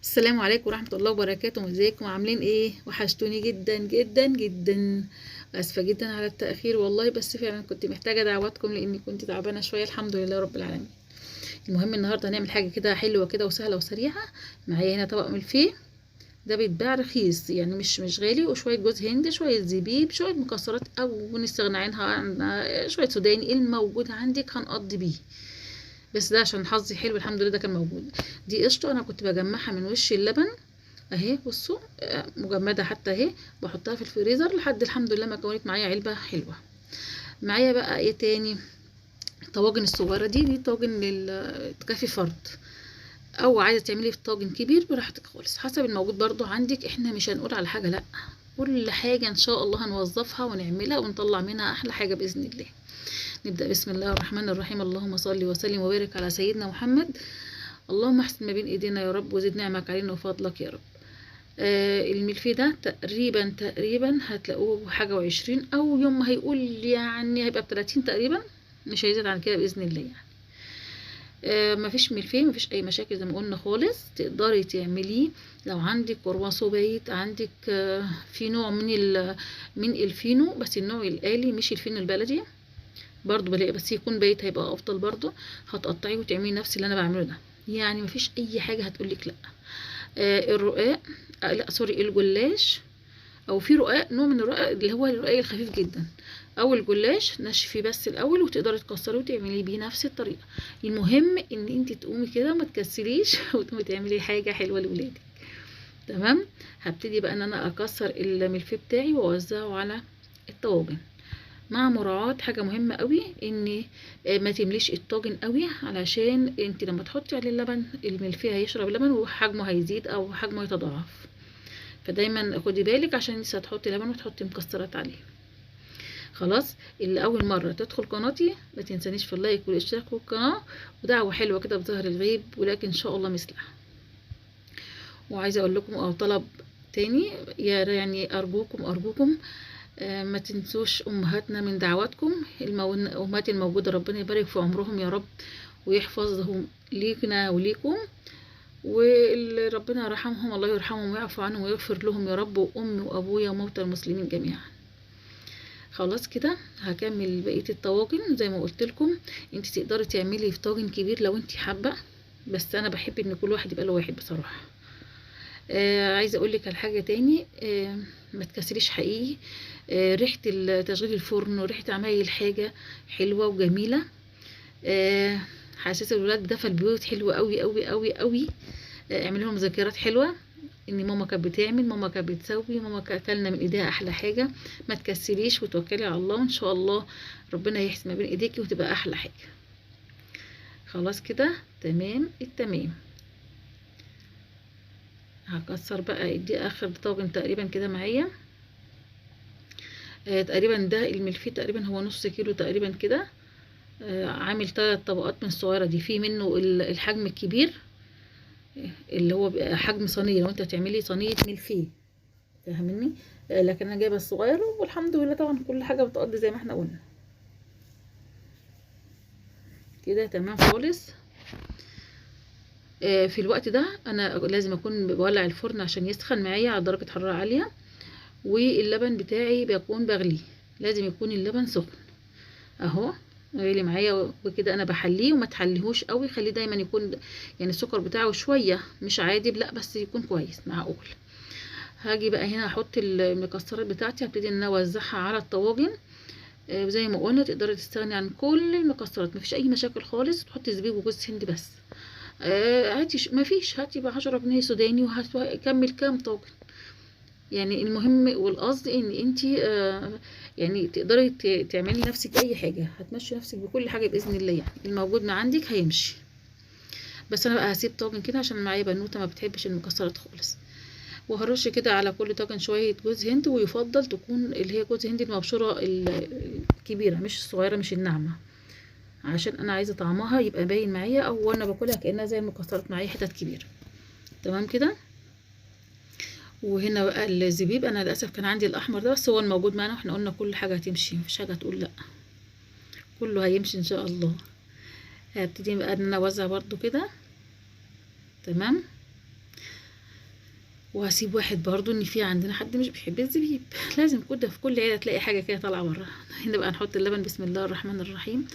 السلام عليكم ورحمة الله وبركاته. ازيكم عاملين ايه؟ وحشتوني جدا جدا جدا. اسفة جدا على التأخير والله، بس فعلا كنت محتاجة دعواتكم لاني كنت تعبانة شوية. الحمد لله رب العالمين. المهم النهاردة هنعمل حاجة كده حلوة كده وسهلة وسريعة. معايا هنا طبق ملفيه، ده بيتباع رخيص يعني مش غالي، وشوية جوز هند، شوية زبيب، شوية مكسرات او نستغنى عنها، عن شوية سوداني، الموجود عندك هنقضي بيه، بس ده عشان حظي حلو الحمد لله ده كان موجود. دي قشطه انا كنت بجمعها من وش اللبن اهي، بصوا مجمده حتى اهي، بحطها في الفريزر لحد الحمد لله ما كونت معايا علبة حلوة. معايا بقى ايه تاني؟ الطواجن الصغيرة دي طاجن تكفي فرد، او عايزه تعملي في طاجن كبير براحتك خالص حسب الموجود برضو عندك. احنا مش هنقول على حاجة لا، كل حاجة ان شاء الله هنوظفها ونعملها ونطلع منها احلى حاجة باذن الله. نبدأ بسم الله الرحمن الرحيم. اللهم صل وسلم وبارك على سيدنا محمد. اللهم احسن ما بين ايدينا يا رب، وزد نعمك علينا وفضلك يا رب. الملفيه ده تقريبا هتلاقوه حاجة وعشرين، او يوم ما هيقول يعني هيبقى ب30 تقريبا، مش هيزيد عن كده بإذن الله يعني. مفيش ملفيه، مفيش اي مشاكل زي ما قلنا خالص. تقدري تعمليه لو عندك كرواسون بايت، عندك في نوع من الفينو، بس النوع الآلي مش الفينو البلدي برضو بلاقي، بس يكون بايت هيبقى افضل. برضو هتقطعيه وتعملي نفس اللي انا بعمله ده، يعني مفيش اي حاجة هتقولك لا. الرقاق، لا sorry، الجلاش، او في رقاق، نوع من الرقاق اللي هو الرقاق الخفيف جدا، او الجلاش نشفيه بس الاول وتقدري تكسريه وتعمليه بيه نفس الطريقة. المهم ان انت تقومي كده وما تكسليش وتقومي تعملي حاجة حلوة لولادك. تمام. هبتدي بقى ان انا اكسر الملفيه بتاعي واوزعه على الطواجن، مع مراعاة حاجة مهمة قوي، ان ما تمليش الطاجن قوي، علشان انت لما تحطي عليه اللبن الملفيه هيشرب لبن وحجمه هيزيد او حجمه يتضاعف. فدايما خدي بالك عشان لسه هتحطي لبن وتحطي مكسرات عليه. خلاص، اللي اول مرة تدخل قناتي ما تنسانيش في اللايك والاشتراك والقناة، ودعوة حلوة كده بظهر الغيب، ولكن ان شاء الله مثلها. وعايزة اقول لكم او طلب تاني، يا يعني ارجوكم ما تنسوش امهاتنا من دعواتكم. الامهات الموجودة ربنا يبارك في عمرهم يا رب ويحفظهم لينا وليكم، واللي ربنا يرحمهم الله يرحمهم ويعفو عنهم ويغفر لهم يا رب، وامي وابويا وموتى المسلمين جميعا. خلاص كده هكمل بقية الطواجن زي ما قلت لكم. انت تقدري تعملي في طاجن كبير لو انت حابة، بس انا بحب ان كل واحد يبقى له واحد بصراحة. عايزه اقول لك على حاجة تاني، ما تكسريش حقيقي. ريحه تشغيل الفرن وريحه عمايل حاجة حلوة وجميلة. حاسس الولاد دفى البيوت حلوة قوي قوي قوي قوي. اعمل لهم ذكريات حلوة ان ماما كانت بتعمل، ماما كانت بتسوي، ماما اكلنا من ايديها احلى حاجة. ما تكسريش وتوكلي على الله، وان شاء الله ربنا يحسن ما بين ايديكي وتبقى احلى حاجة. خلاص كده تمام التمام. هكسر بقى دي اخر طاجن تقريبا كده معايا. تقريبا ده الملفيه تقريبا هو نص كيلو تقريبا كده. عامل 3 طبقات من الصغيرة دي، في منه الحجم الكبير اللي هو بيبقى حجم صينية لو انت هتعملي صينية ملفيه، فاهمني؟ لكن انا جايبه الصغير، والحمد لله طبعا كل حاجة بتقضي زي ما احنا قلنا كده تمام خالص. في الوقت ده انا لازم اكون بولع الفرن عشان يسخن معايا على درجه حرارة عالية، واللبن بتاعي بيكون بغليه، لازم يكون اللبن سخن اهو غالي معايا وكده. انا بحليه وما تحليهوش قوي، خليه دايما يكون يعني السكر بتاعه شوية مش عادي، لا بس يكون كويس معقول. هاجي بقى هنا احط المكسرات بتاعتي، هبتدي ان انا اوزعها على الطواجن. زي ما قلنا تقدري تستغني عن كل المكسرات، مفيش اي مشاكل خالص. تحطي زبيب وجوز هند بس. هاتي مفيش، هاتي ب 10 جنيه سوداني وهكمل كام طاجن يعني. المهم والقصد ان انتي يعني تقدري تعملي نفسك اي حاجة، هتمشي نفسك بكل حاجة باذن الله، يعني الموجود ما عندك هيمشي. بس انا بقى هسيب طاجن كده عشان معايا بنوته ما بتحبش المكسرات خالص. وهرش كده على كل طاجن شوية جوز هند، ويفضل تكون اللي هي جوز هند المبشوره الكبيرة مش الصغيرة مش الناعمة، عشان انا عايزه طعمها يبقى باين معايا، او وانا باكلها كانها زي المكسرات معايا حتت كبيرة. تمام كده. وهنا بقى الزبيب، انا للاسف كان عندي الاحمر ده بس هو الموجود معانا، واحنا قلنا كل حاجة هتمشي، مفيش حاجة هتقول لا، كله هيمشي ان شاء الله. هبتدي بقى ان انا اوزع برضو كده. تمام. وهسيب واحد برضو، ان في عندنا حد مش بيحب الزبيب، لازم كده في كل عيله تلاقي حاجة كده طالعه بره. هنا بقى نحط اللبن. بسم الله الرحمن الرحيم.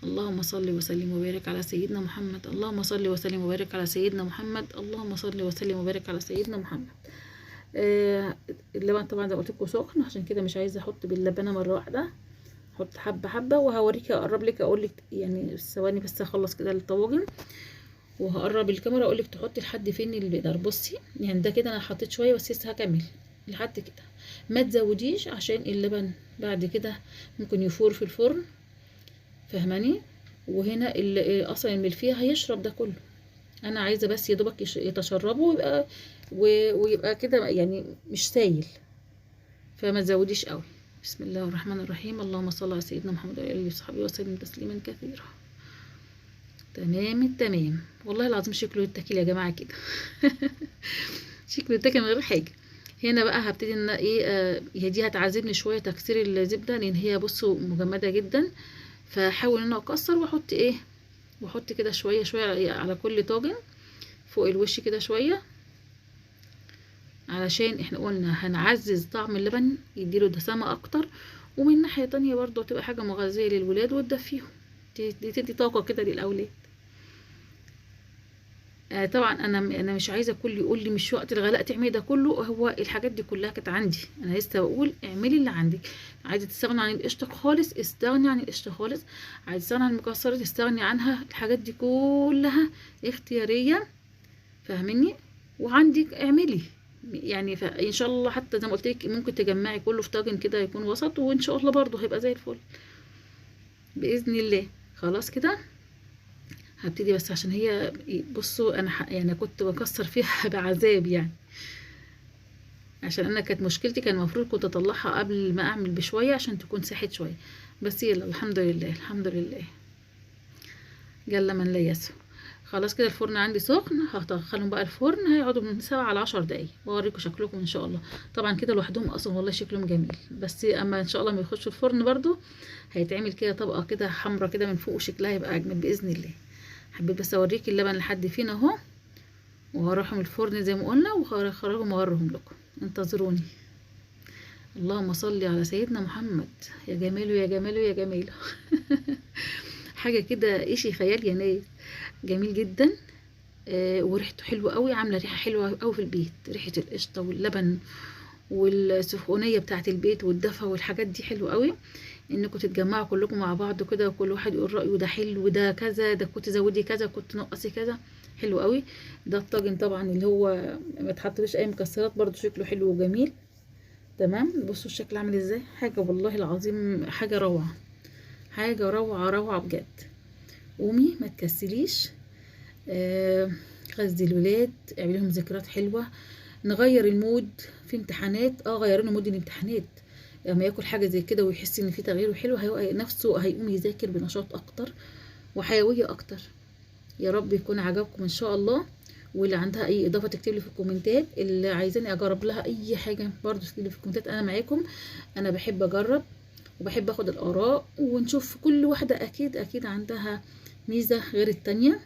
اللهم صل وسلم وبارك على سيدنا محمد، اللهم صل وسلم وبارك على سيدنا محمد، اللهم صل وسلم وبارك على سيدنا محمد. اللبن طبعا زي ما قلت لكم سخن، عشان كده مش عايزه احط باللبنه مرة واحدة، احط حبه حبه. وهوريكي اقرب لك اقول لك يعني ثواني بس اخلص كده الطواجن، وهقرب الكاميرا اقول لك تحطي لحد فين البقدر. بصي يعني ده كده انا حطيت شوية بس لسه هكمل لحد كده، ما تزوديش عشان اللبن بعد كده ممكن يفور في الفرن، فاهماني؟ وهنا اصلا الملفيه هيشرب ده كله، انا عايزه بس يا دوبك يتشربه ويبقى ويبقى كده يعني مش سايل، فما تزوديش قوي. بسم الله الرحمن الرحيم. اللهم صل على سيدنا محمد وعلى اله وصحبه وسلم تسليما كثيرا. تمام التمام. والله العظيم شكله يتاكل يا جماعة كده شكله يتاكل من غير حاجة. هنا بقى هبتدي ان ايه، هي دي هتعذبني شوية تكسير الزبدة، لان هي بصوا مجمده جدا، فحاول ان انا اكسر واحط ايه، واحط كده شوية شوية على كل طاجن فوق الوش كده شوية، علشان احنا قلنا هنعزز طعم اللبن يديله دسامه اكتر، ومن ناحية تانية برضو هتبقى حاجة مغذيه للولاد وتدفيهم، تدي طاقة كده للاولاد. طبعا انا مش عايزه كل يقول لي مش وقت الغلاء تعملي ده كله، هو الحاجات دي كلها كانت عندي، انا لسه بقول اعملي اللي عندك. عايزه تستغني عن القشطه خالص استغني عن القشطه خالص، عايزه تستغني عن المكسرات استغني عنها، الحاجات دي كلها اختيارية، فاهميني؟ وعندك اعملي يعني، ان شاء الله حتى زي ما قلت لك ممكن تجمعي كله في طاجن كده يكون وسط، وان شاء الله برضو هيبقى زي الفل باذن الله. خلاص كده هبتدي، بس عشان هي بصوا انا يعني كنت بكسر فيها بعذاب يعني، عشان انا كانت مشكلتي كان المفروض كنت اطلعها قبل ما اعمل بشوية عشان تكون ساحت شوية، بس يلا الحمد لله الحمد لله جل من لا يسهو. خلاص كده الفرن عندي سخن، هدخلهم بقى الفرن، هيقعدوا من 7 ل 10 دقايق واوريكم شكلكم ان شاء الله. طبعا كده لوحدهم اصلا والله شكلهم جميل، بس اما ان شاء الله ما يخشوا الفرن برضو هيتعمل كده طبقه كده حمرا كده من فوق، وشكلها هيبقى اجمل باذن الله. حبيت بس اوريكي اللبن لحد فين اهو، وهروحهم الفرن زي ما قلنا، وهخرجهم واوريهم لكم، انتظروني. اللهم صل على سيدنا محمد. يا جماله يا جماله يا جماله حاجة كده ايشي خيال يا ناس، جميل جدا. وريحته حلوة قوي، عامله ريحه حلوة قوي في البيت، ريحه القشطه واللبن والسخونيه بتاعه البيت والدفى والحاجات دي حلوة قوي. انكم تتجمعوا كلكم مع بعض كده، وكل واحد يقول رايه، ده حلو ده كذا، ده كنت زودي كذا، كنت نقصي كذا، حلو قوي. ده الطاجن طبعا اللي هو ما تحطلوش اي مكسرات، برضو شكله حلو وجميل. تمام، بصوا الشكل عامل ازاي، حاجة والله العظيم حاجة روعه، حاجة روعه روعه بجد. قومي ما تكسليش، غذي الولاد، اعملي لهم ذكريات حلوة، نغير ال mood في امتحانات، غيروا له mood الامتحانات، لما ياكل حاجة زي كده ويحس ان في تغيير وحلو، هيبقى نفسه هيقوم يذاكر بنشاط اكتر وحيوية اكتر. يا رب يكون عجبكم ان شاء الله، واللي عندها اي اضافه تكتب لي في الكومنتات، اللي عايزاني اجرب لها اي حاجة برضو تكتب لي في الكومنتات، انا معاكم، انا بحب اجرب وبحب اخد الاراء، ونشوف كل واحدة اكيد اكيد عندها ميزة غير التانية.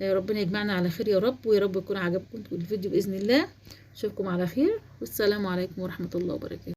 ربنا يجمعنا على خير يا رب، ويا رب يكون عجبكم الفيديو باذن الله. اشوفكم على خير، والسلام عليكم ورحمة الله وبركاته.